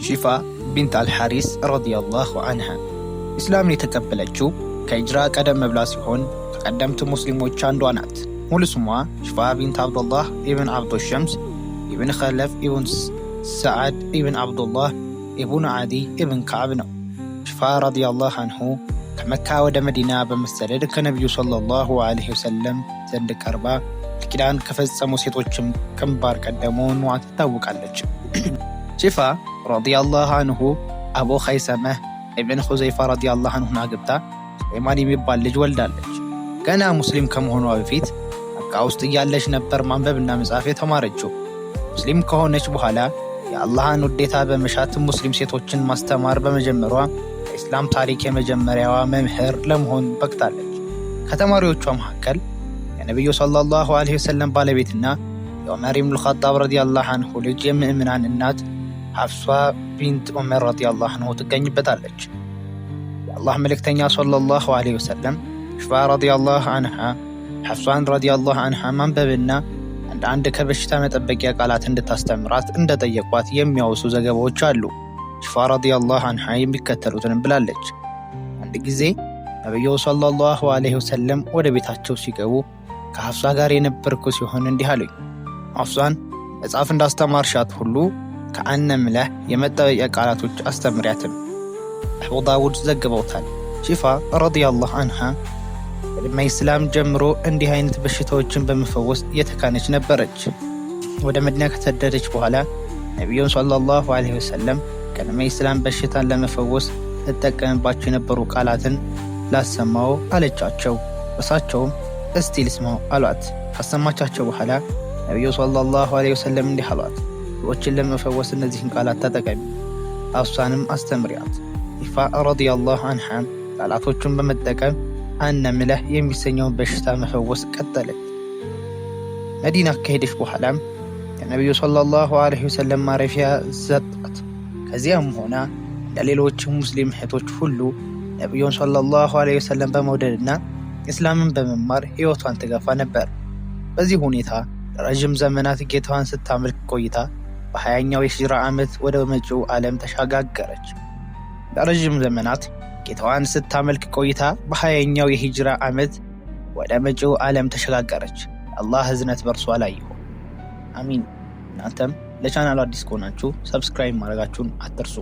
ሺፋ ቢንት አልሐሪስ ረዲየላሁ አንሃ ኢስላምን የተቀበለችው ከሂጅራ ቀደም ብላ ሲሆን ከቀደምት ሙስሊሞች አንዷ ናት። ሙሉ ስሟ ሽፋ ቢንት አብዱላህ ኢብን አብዱ ሸምስ ኢብን ኸለፍ ኢብን ሰዓድ ኢብን አብዱላህ ኢብን ዓዲ ኢብን ከዓብ ነው። ሽፋ ረዲየላሁ አንሁ ከመካ ወደ መዲና በመሰደድ ከነቢዩ ሰለላሁ ዐለይሂ ወሰለም ዘንድ ቀርባ ኪዳን ከፈጸሙ ሴቶችም ግንባር ቀደም መሆኗ ትታወቃለች። ሽፋ ረዲየላሁ አንሁ አቡ ኸይሰመህ ኢብን ሁዘይፋ ረዲየላሁ አንሁን አግብታ ሱለይማን የሚባል ልጅ ወልዳለች። ገና ሙስሊም ከመሆኗ በፊት መካ ውስጥ እያለች ነበር ማንበብና መጻፍ የተማረችው። ሙስሊም ከሆነች በኋላ የአላህን ውዴታ በመሻት ሙስሊም ሴቶችን ማስተማር በመጀመሯ በኢስላም ታሪክ የመጀመሪያዋ መምህር ለመሆን በቅታለች። ከተማሪዎቿ መካከል የነቢዩ ሰለላሁ ዐለይሂ ወሰለም ባለቤትና የዑመር ኢብኑል ኸጣብ ረዲየላሁ አንሁ ልጅ የምእምናን እናት ሐፍሷ ቢንት ዑመር ረዲየላሁ አንሁ ትገኝበታለች። የአላህ መልእክተኛ ሰለላሁ ዐለይሂ ወሰለም ሽፋ ረዲየላሁ አንሃ ሐፍሷን ረዲየላሁ አንሃ ማንበብና አንዳንድ ከበሽታ መጠበቂያ ቃላት እንድታስተምራት እንደጠየቋት የሚያወሱ ዘገባዎች አሉ። ሽፋ ረዲየላሁ አንሃ የሚከተሉትን ብላለች። አንድ ጊዜ ነቢዩ ሰለላሁ ዐለይሂ ወሰለም ወደ ቤታቸው ሲገቡ ከሐፍሷ ጋር የነበርኩ ሲሆን እንዲህ አሉኝ፣ ሐፍሷን መጽሐፍ እንዳስተማርሻት ሁሉ ከአነምለህ የመጠበቂያ ቃላቶች አስተምሪያትም። አቡ ዳውድ ዘግበውታል። ሺፋ ረዲየላሁ አንሃ ከቅድመ ኢስላም ጀምሮ እንዲህ አይነት በሽታዎችን በመፈወስ የተካነች ነበረች። ወደ መዲና ከተሰደደች በኋላ ነቢዩን ሰለላሁ ዐለይሂ ወሰለም ቅድመ ኢስላም በሽታን ለመፈወስ እጠቀምባቸው የነበሩ ቃላትን ላሰማው አለቻቸው። እሳቸውም እስቲ ልስማው አሏት። ካሰማቻቸው በኋላ ነቢዩ ሰለላሁ ዐለይሂ ወሰለም እንዲህ አሏት፣ ሰዎችን ለመፈወስ እነዚህን ቃላት ተጠቀሚ፣ እሷንም አስተምሪያት። ይፋ ረዲየላሁ አንሃ ቃላቶቹን በመጠቀም አነምለህ የሚሰኘውን በሽታ መፈወስ ቀጠለች። መዲና ከሄደች በኋላም የነቢዩ ሰለላሁ ዐለይሂ ወሰለም ማረፊያ ሰጣት። ከዚያም ሆና እንደ ሌሎች ሙስሊም እህቶች ሁሉ ነቢዩን ሰለላሁ ዐለይሂ ወሰለም በመውደድና እስላምን በመማር ሕይወቷን ትገፋ ነበር። በዚህ ሁኔታ ለረዥም ዘመናት ጌታዋን ስታመልክ ቆይታ በ20ኛው የሂጅራ ዓመት ወደ መጪው ዓለም ተሸጋገረች። ለረዥም ዘመናት ጌታዋን ስታመልክ ቆይታ በ20ኛው የሂጅራ ዓመት ወደ መጪው ዓለም ተሸጋገረች። አላህ እዝነት በእርሷ ላይ ይሁን፣ አሚን። እናንተም ለቻናሉ አዲስ ከሆናችሁ subscribe ማድረጋችሁን አትርሱ።